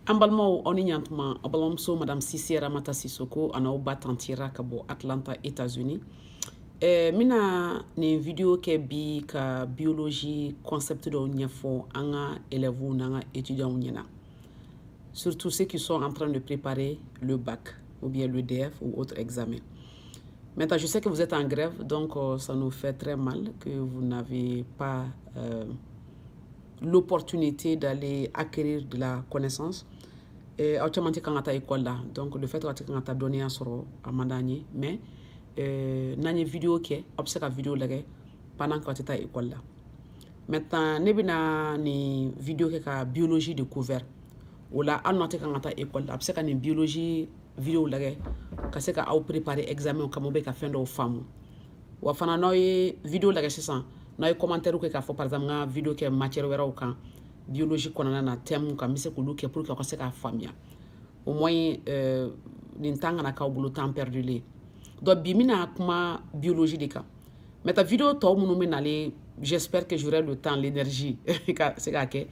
An balimaw, aw ni ɲantuma. Aw balimamuso Madame Sise Ramata Sisoko a n'aw ba tantira ka bɔ Atlanta, États-Unis. N bɛna nin vidéo kɛ bi ka biologie concept dɔw ɲɛfɔ an ka élèves n'an ka étudiants ɲɛna, surtout ceux qui sont en train de préparer le bac ou bien le DEF ou autre examen. Maintenant, je sais que vous êtes en grève, donc ça nous fait très mal que vous n'avez pas l'opportunité d'aller acquérir de la connaissance. Aw caman tɛ kan ka taa école la, donc le fait que aw tɛ kan ka taa dɔnniya sɔrɔ, a man d'an ye. Mais n'an ye vidéo kɛ, aw bɛ se ka vidéo lajɛ pendant que aw tɛ taa école la. Maintenant, ne bɛna nin vidéo kɛ ka biologie de couvert. O la, hali n'aw tɛ kan ka taa école la, a bɛ se ka nin biologie vidéo lajɛ ka se ka aw préparer examen kama ou bien ka fɛn dɔw faamu. Wa fana, n'aw ye vidéo lajɛ sisan, n'aw ye commentaire kɛ k'a fɔ, par exemple, n ka vidéo kɛ matière wɛrɛw kan biologie kɔnɔna na, thème kan, n bɛ se k'olu kɛ pour que aw ka se k'a faamuya. Au moins, nin temps kana k'aw bolo temps perdu le. Donc bi, n bɛna kuma biologie de kan. Maintenant, vidéo tɔw minnu bɛ nalen, j'espère que j'aurai le temps, l'énergie ka se k'a kɛ.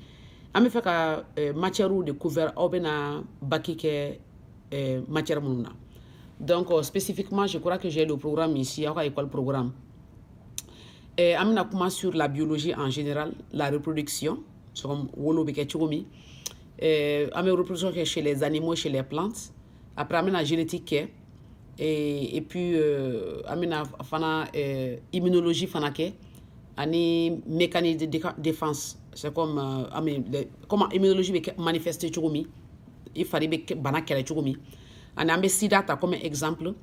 An bɛ fɛ ka matière de couvert aw bɛna bac kɛ matière minnu na. Donc spécifiquement, je crois que j'ai le programme ici, aw ka école programme. An bɛna kuma sur la biologie en général, la reproduction, comme wolo bɛ kɛ cogo min. An bɛ reproduction kɛ chez les animaux, chez les plantes. Après, an bɛna génétique kɛ et puis an bɛna fana immunologie fana kɛ ani mécanisme de défense. C'est comme an bɛ comment immunologie bɛ manifester cogo min, i fari bɛ bana kɛlɛ cogo min. Ani an bɛ sida ta comme exemple.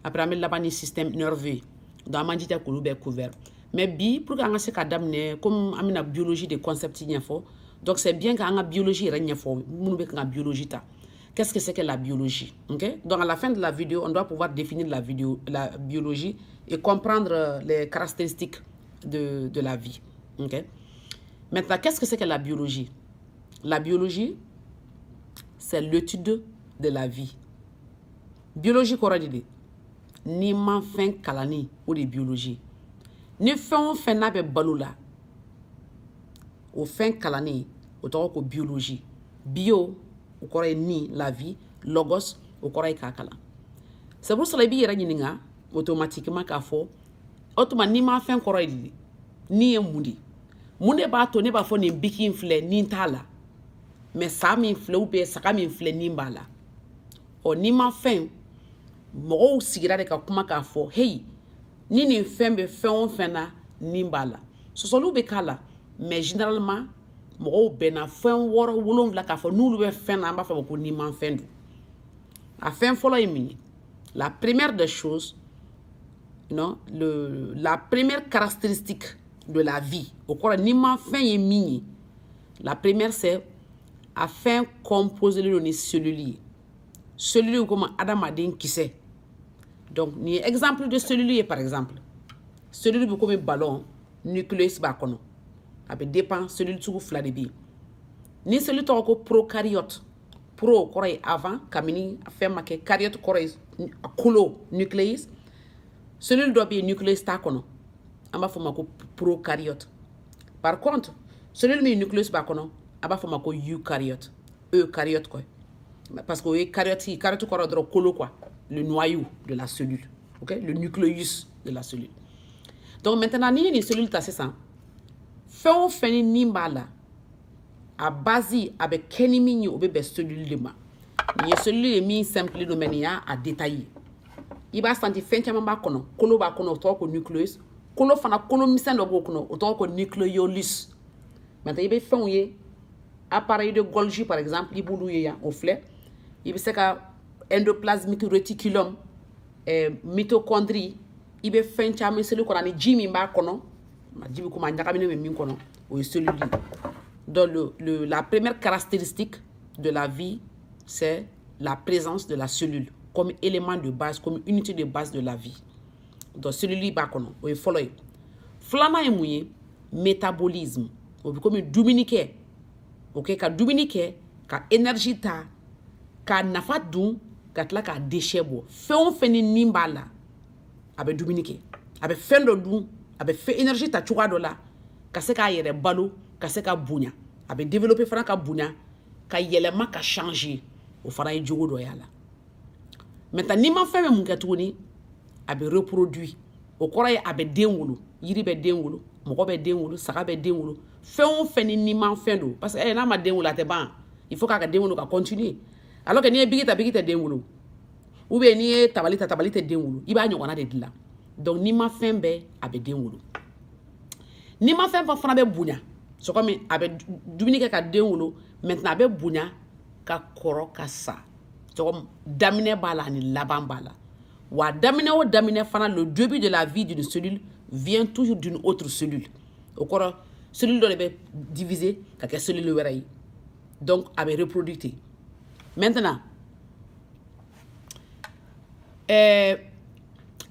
Après, an bɛ laban ni système nerveux. Donc an b'an jija k'olu bɛɛ couvert. Mais bi, pour que an ka se ka daminɛ, comme an bɛna biologie de concept ɲɛfɔ, donc c'est bien k'an ka biologie yɛrɛ ɲɛfɔ minnu bɛ kan ka biologie ta. Qu'est-ce que c'est que la biologie? Ok, donc à la fin de la vidéo, on doit pouvoir définir la biologie et comprendre les caractéristiques de la vie. Ok, maintenant, qu'est-ce que c'est que la biologie? La biologie, c'est l'étude de la vie. Biologie kɔrɔ de n'i ma fɛn kalanni, o de ye biologie. Ni fɛn o fɛn n'a bɛ balo la, o fɛn kalanni, o tɔgɔ ko biologie. Bio, o kɔrɔ ye ni, la vie. Logos, o kɔrɔ ye k'a kalan. C'est pour cela i b'i yɛrɛ ɲininka automatiquement k'a fɔ o tuma, n'i ma fɛn kɔrɔ ye di, ni ye mun de, mun de b'a to ne b'a fɔ nin biki in filɛ, nin t'a la, mais sa min filɛ ou bien saga min filɛ, nin b'a la? Ɔ, n'i ma fɛn, mɔgɔw sigira de ka kuma k'a fɔ: hey, ni nin fɛn bɛ fɛn o fɛn na, nin b'a la. Sɔsɔliw bɛ k'a la, mais généralement, mɔgɔw bɛnna fɛn wɔɔrɔ, wolonwula k'a fɔ n'olu bɛ fɛn na, an b'a fɔ ko n'i ma fɛn dun. A fɛn fɔlɔ ye min ye? La première des choses, non, la première caractéristique de la vie, o kɔrɔ n'i ma fɛn ye min ye, la première, c'est a fɛn composé don ni cellule ye. Cellule komi adamaden kisɛ. Donc nin ye exemple de cellule ye. Par exemple, cellule bɛ komi ballon, nucléus b'a kɔnɔ. A bɛ dépend, cellule sugu fila de bɛ yen. Ni cellule tɔgɔ ko prokaryote. Pro kɔrɔ ye avant, kabini fɛn ma kɛ. Karyote kɔrɔ ye kolo, nucléus. Cellule dɔ bɛ yen, nucléus t'a kɔnɔ, an b'a fɔ o ma ko prokaryote. Par contre, cellule min nucléus b'a kɔnɔ, a b'a fɔ o ma ko eucaryote, eucaryote quoi, parce que o ye karyote. Karyote kɔrɔ dɔrɔn kolo quoi, le noyau de la cellule, ok, le nucléus de la cellule. Donc maintenant, n'i ye nin cellule ta sisan, fɛn o fɛn ni nin b'a la, a base a bɛ kɛ ni min ye, o bɛ bɛn cellule de ma. Nin ye cellule ye min simple don, mais nin y'a a détaillé. I b'a senti fɛn caman b'a kɔnɔ. Kolo b'a kɔnɔ, o tɔgɔ ko nucléus. Kolo fana, kolo misɛn dɔ b'o kɔnɔ, o tɔgɔ ko nucléolus. Maintenant, i bɛ fɛnw ye, appareil de Golgi par exemple, i b'olu ye yan, o filɛ. I bɛ se ka endoplasmic reticulum, mitochondrie, i bɛ fɛn caman cellule kɔnɔ, ani ji min b'a kɔnɔ, ji bɛ komi a ɲagaminen bɛ min kɔnɔ, o ye cellule ye. Donc la première caractéristique de la vie, c'est la présence de la cellule comme élément de base, comme unité de base de la vie. Donc cellule b'a kɔnɔ, o ye fɔlɔ ye. Filanan ye mun ye? Métabolisme. O bɛ komi dumuni kɛ, ok, ka dumuni kɛ ka énergie ta, k'a nafa dun, ka tila k'a déchet bɔ. Fɛn o fɛn ni nin b'a la, a bɛ dumuni kɛ, a bɛ fɛn dɔ dun, a bɛ fɛn énergie ta cogoya dɔ la ka se k'a yɛrɛ balo, ka se ka bonya, a bɛ développer fana ka bonya. Ka yɛlɛma, ka changer, o fana ye jogo dɔ y'a la. Maintenant, n'i ma fɛn bɛ mun kɛ tuguni? A bɛ reproduit. O kɔrɔ ye a bɛ den wolo. Yiri bɛ den wolo, mɔgɔ bɛ den wolo, saga bɛ den wolo, fɛn o fɛn ni nimafɛn don. Parce que n'a ma den wolo, a tɛ ban. Il faut k'a ka den wolo ka continuer. Alors que n'i ye bigi ta, bigi tɛ den wolo, ou bien n'i ye tabali ta, tabali tɛ den wolo. I b'a ɲɔgɔnna de dilan. Donc n'i ma fɛn bɛɛ, a bɛ den wolo. N'i ma fɛn fana bɛ bonya. C'est comme a bɛ dumuni kɛ ka den wolo. Maintenant, a bɛ bonya ka kɔrɔ ka sa. C'est comme daminɛ b'a la ani laban b'a la. Wa daminɛ o daminɛ fana, le début de la vie d'une cellule vient toujours d'une autre cellule. O kɔrɔ, cellule dɔ de bɛ diviser ka kɛ cellule wɛrɛ ye. Donc a bɛ reproduire ten. Maintenant,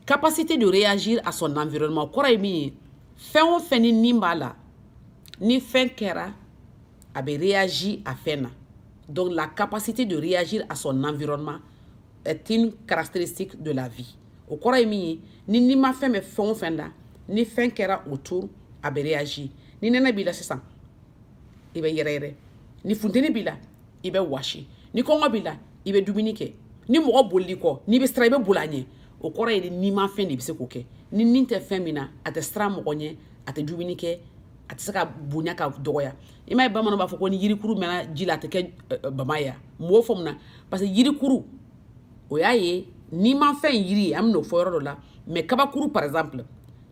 capacité de réagir à son environnement kɔrɔ ye min ye, fɛn o fɛn ni nin b'a la, ni fɛn kɛra, a bɛ réagir a fɛn na. Donc la capacité de réagir à son environnement est une caractéristique de la vie. O kɔrɔ ye min ye, ni nimafɛn bɛ fɛn o fɛn la, ni fɛn kɛra autour, a bɛ réagir. Ni nɛnɛ b'i la sisan, i bɛ yɛrɛ yɛrɛ. Ni funteni b'i la, i bɛ wasi. Ni kɔngɔ b'i la, i bɛ dumuni kɛ. Ni mɔgɔ bolil'i kɔ, n'i bɛ siran, i bɛ boli a ɲɛ. O kɔrɔ ye nimafɛn de bɛ se k'o kɛ. Ni nin tɛ fɛn min na, a tɛ siran mɔgɔ ɲɛ, a tɛ dumuni kɛ, a tɛ se ka bonya ka dɔgɔya. I m'a ye, bamananw b'a fɔ ko ni yirikuru mɛnna ji la, a tɛ kɛ bama ye. Mun b'o fɔ? Mun na? Parce que yirikuru, o y'a ye nimafɛn yiri ye, an bɛn'o fɔ yɔrɔ dɔ la. Mais kabakuru par exemple,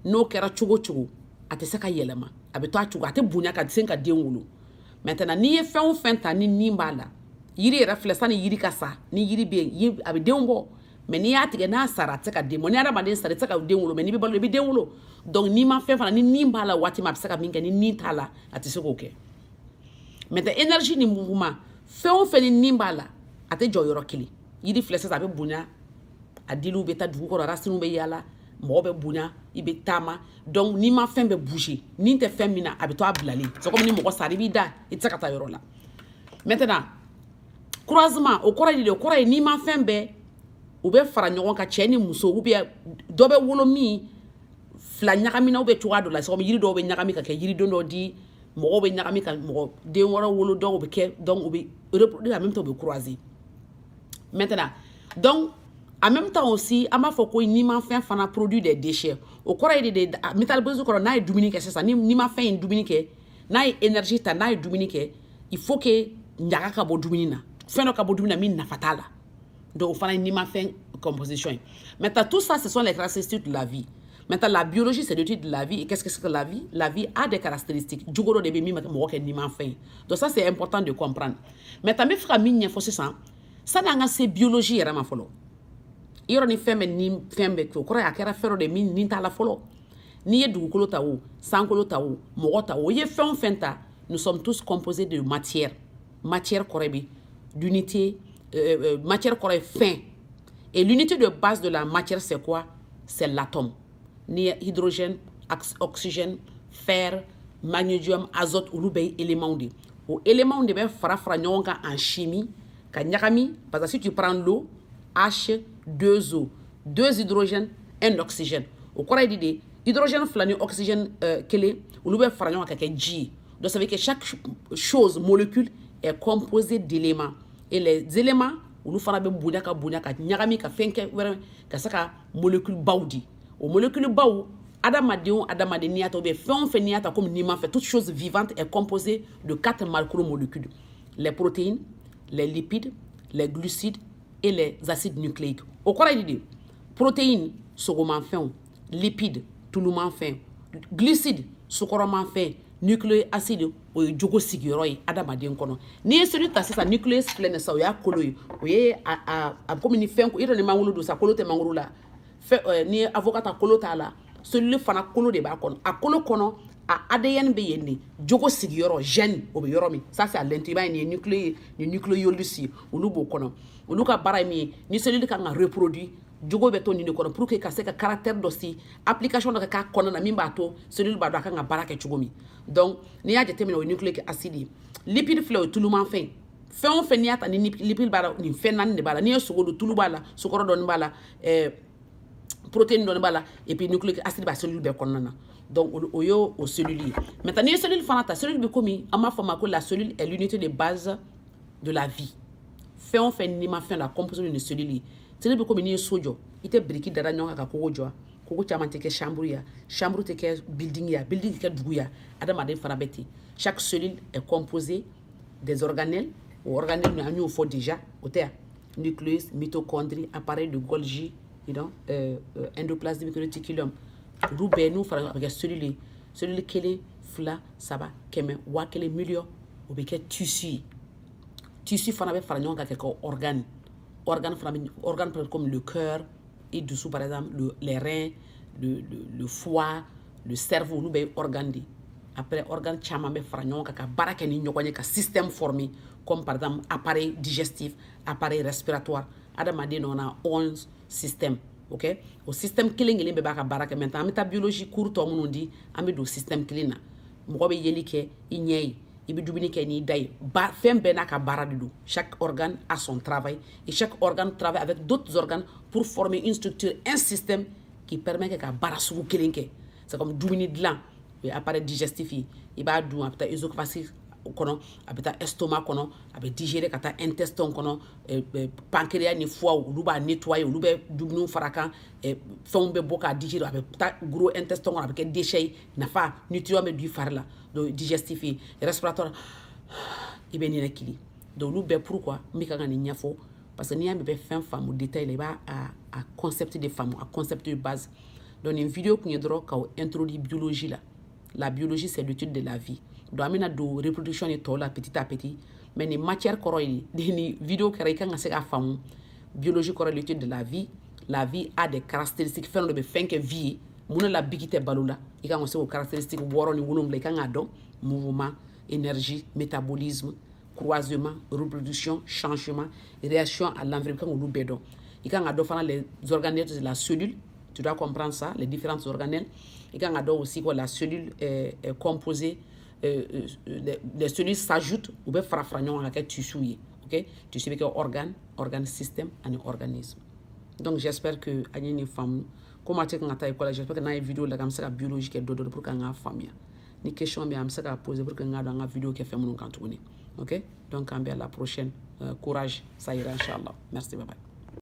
n'o kɛra cogo o cogo, a tɛ se ka yɛlɛma, a bɛ to a cogo, a tɛ bonya ka se ka den wolo. Maintenant, n'i ye fɛn o fɛn ta ni nin b'a la, yiri yɛrɛ filɛ, sani yiri ka sa, ni yiri bɛ yen, a bɛ denw bɔ. Mais n'i y'a tigɛ, n'a sara, a tɛ se ka den bɔ. Ni hadamaden sara, i tɛ se ka den wolo. Mais n'i bɛ balo, i bɛ den wolo. Donc n'i ma fɛn fana, ni nin b'a la waati min, a bɛ se ka min kɛ, ni nin t'a la, a tɛ se k'o kɛ. Maintenant, énergie ni mouvement. Fɛn o fɛn ni nin b'a la, a tɛ jɔ yɔrɔ kelen. Yiri filɛ sisan, a bɛ bonya, a diliw bɛ taa dugu kɔrɔ, racines bɛ yaala, mɔgɔ bɛ bonya, i bɛ taama. Donc n'i ma fɛn bɛ bouger, nin tɛ fɛn min na, a bɛ to a bilalen. C'est comme ni mɔgɔ sara, i b'i da, i tɛ se ka taa yɔrɔ la. Maintenant, croisement, o kɔrɔ ye de, o kɔrɔ ye n'i ma fɛn bɛɛ, u bɛ fara ɲɔgɔn kan, cɛ ni muso, ou bien dɔ bɛ wolo min fila ɲagamina, ou bien cogoya dɔ la. C'est comme yiri dɔw bɛ ɲagami ka kɛ yiriden dɔ di, mɔgɔw bɛ ɲagami ka mɔgɔ den wɛrɛ wolo. Dɔw bɛ kɛ, donc u bɛ reproduire en même temps, u bɛ croiser. Maintenant, donc en même temps aussi, an b'a fɔ ko nimafɛn fana produit des déchets. O kɔrɔ ye de, métabolisme kɔrɔ, n'a ye dumuni kɛ sisan, ni nimafɛn ye dumuni kɛ, n'a ye énergie ta, n'a ye dumuni kɛ, il faut que ɲaga ka bɔ dumuni na, fɛn dɔ ka bɔ dumuni na min nafa t'a la. Donc o fana ye nimafɛn composition ye. Maintenant, tout ça, ce sont les caractéristiques de la vie. Maintenant, la biologie, c'est l'étude de la vie. Et qu'est-ce que c'est que la vie? La vie a des caractéristiques. Jogo dɔ de bɛ min bɛ mɔgɔ kɛ nimafɛn ye. Donc ça, c'est important de comprendre. Maintenant, n bɛ fɛ ka min ɲɛfɔ sisan, sani an ka se biologie yɛrɛ ma fɔlɔ, yɔrɔ ni fɛn bɛ ni fɛn bɛ, o kɔrɔ ye a kɛra fɛn dɔ de min nin t'a la fɔlɔ. N'i ye dugukolo ta o, sankolo ta o, mɔgɔ ta o, i ye fɛn o fɛn ta, nous sommes tous composés de matière. Matière kɔrɔ bɛ d'unité, matière kɔrɔ ye fɛn. Et l'unité de base de la matière, c'est quoi? C'est l'atome. Ni ye hydrogène, oxygène, fer, magnésium, azote, olu bɛɛ ye éléments de. O éléments de bɛ fara fara ɲɔgɔn kan en chimie ka ɲagami. Parce que si tu prends l'eau, H2O, deux hydrogènes, un oxygène, o kɔrɔ ye di de? Hydrogène fila ni oxygène kelen, olu bɛ fara ɲɔgɔn kan ka kɛ ji ye. Donc ça veut dire que chaque chose, molécule, est composée d'éléments, et les éléments, olu fana bɛ bonya ka bonya ka ɲagami ka fɛn kɛ wɛrɛ ka se ka molécule baw di. O molécule baw, adamaden o adamaden n'i y'a ta, ou bien fɛn o fɛn n'i y'a ta comme n'i ma fɛ, toute chose vivante est composée de quatre macromolécules: les protéines, les lipides, les glucides et les acides nucléiques. O kɔrɔ ye di de? Protéines, sogomanfɛnw; lipides, tulumanfɛn; glucides, sukɔrɔmanfɛn; nucléique acide, o ye jogo sigiyɔrɔ ye adamaden kɔnɔ. N'i ye cellule ta sisan, nucléus filɛ nin sisan, o y'a kolo ye. O ye a komi ni fɛn i yɛrɛ ni mangoro don sa, kolo tɛ mangoro la fɛn. N'i ye avocat ta, kolo t'a la. Cellule fana, kolo de b'a kɔnɔ. A kolo kɔnɔ, a ADN bɛ yen de, jogo sigiyɔrɔ, gène, o bɛ yɔrɔ min. Ça, c'est à l'intérieur. I b'a ye, nin ye nucléo ye, nin nucléolus ye. Olu b'o kɔnɔ. Olu ka baara ye min ye, ni cellule kan ka reproduire, jogo bɛ to nin de kɔnɔ pour que ka se ka caractère dɔ si, application dɔ ka k'a kɔnɔna na min b'a to cellule b'a dɔn a kan ka baara kɛ cogo min. Donc n'i y'a jateminɛ, o ye nucléique acide ye. Lipide filɛ, o ye tulumanfɛn. Fɛn o fɛn n'i y'a ta ni lipide b'a la, nin fɛn naani de b'a la. N'i ye sogo don, tulu b'a la, sukaro dɔɔni b'a la, protéine dɔɔni b'a la, et puis nucléique acide b'a cellule bɛɛ kɔnɔna na. Donc o ye o cellule ye. Maintenant, n'i ye cellule fana ta, cellule bɛ komi an b'a fɔ ma ko la cellule est l'unité de base de la vie. Fɛn o fɛn n'i ma fɛn la, composé de cellule ye. Cellule bɛ komi n'i ye so jɔ, i tɛ biriki dada ɲɔgɔn kan ka kogo jɔ. Kogo caman tɛ kɛ chambre ya, chambre tɛ kɛ building ya, building tɛ kɛ dugu ya. Adamaden fana bɛ ten. Chaque cellule est composée des organelles. O organelles, an y'o fɔ déjà, o tɛ yan? Nucléus, mitochondrie, appareil de Golgi, endoplasmic reticulum, olu bɛɛ n'u fara, a bɛ kɛ cellule ye. Cellule kelen, fila, saba, 100, 1000, miliyɔn, o bɛ kɛ tissu ye. Tissu fana bɛ fara ɲɔgɔn kan ka kɛ organe. Organe fana bɛ, organe comme le cœur i dusu par exemple, les reins, le foie, le cerveau, olu bɛɛ ye organe de ye. Après, organe caman bɛ fara ɲɔgɔn kan ka baara kɛ ni ɲɔgɔn ye ka système former, comme par exemple appareil digestif, appareil respiratoire. Adamaden nɔ na 11 système, ok? O système kelen kelen bɛɛ b'a ka baara kɛ. Maintenant, an bɛ taa biologie cours tɔ minnu di, an bɛ don système kelen na. Mɔgɔ bɛ yeli kɛ i ɲɛ ye, i bɛ dumuni kɛ n'i da ye. Ba fɛn bɛɛ n'a ka baara de don. Chaque organe a son travail et chaque organe travaille avec d'autres organes pour former une structure, un système qui permet que ka baara sugu kelen kɛ. C'est comme dumuni dilan, o ye appareil digestif ye. I b'a dun, a bɛ taa œsophage kɔnɔ, a bɛ taa estomac kɔnɔ, a bɛ digérer ka taa intestin kɔnɔ. Pancréas ni foie, olu b'a nettoyer, olu bɛ dumuniw fara kan, fɛnw bɛ bɔ k'a digérer, a bɛ taa gros intestin kɔnɔ, a bɛ kɛ déchet ye, nafa nutriment bɛ don i fari la. Donc digestif ye. Respiratoire, i bɛ ninakili. Donc olu bɛɛ, pourquoi n bɛ ka nin ɲɛfɔ? Parce que n'i y'a mɛn bɛ fɛn faamu détail la, i b'a a concept de faamu, a concept de base. Donc nin vidéo kun ye dɔrɔn k'aw introduire biologie la. La biologie, c'est l'étude de la vie. Donc an bɛna don reproduction ni tɔw la petit à petit, mais nin matière kɔrɔ ye, ni vidéo kɛra, i kan ka se k'a faamu. Biologie kɔrɔ, l'étude de la vie. La vie a des caractéristiques. Fɛn dɔ bɛ fɛn kɛ vie ye. Mun de la biki tɛ balo la? I kan ka se k'o caractéristique wɔɔrɔ ni wolonwula, i kan k'a dɔn: mouvement, énergie, métabolisme, croisement, reproduction, changement, réaction à l'environnement. I kan k'olu bɛɛ dɔn. I kan ka dɔn fana les organelles de la cellule. Tu dois comprendre ça, les différentes organelles. I kan ka dɔn aussi que la cellule est composée, les cellules s'ajoutent, u bɛ fara fara ɲɔgɔn kan ka kɛ tissu ye, ok? Tissu bɛ kɛ organe, organe système ani organisme. Donc j'espère que an ye nin faamu. Komi a tɛ kan ka taa école la, j'espère que n'a ye vidéo lajɛ, an bɛ se ka biologie kɛ dɔ dɔ pour que an k'a faamuya. Ni question bɛ yen, an bɛ se k'a poser pour que n k'a dɔn an ka vidéo kɛ fɛn minnu kan tuguni, ok? Donc an bɛ à la prochaine. Courage, ça ira inchallah. Merci, bye bye.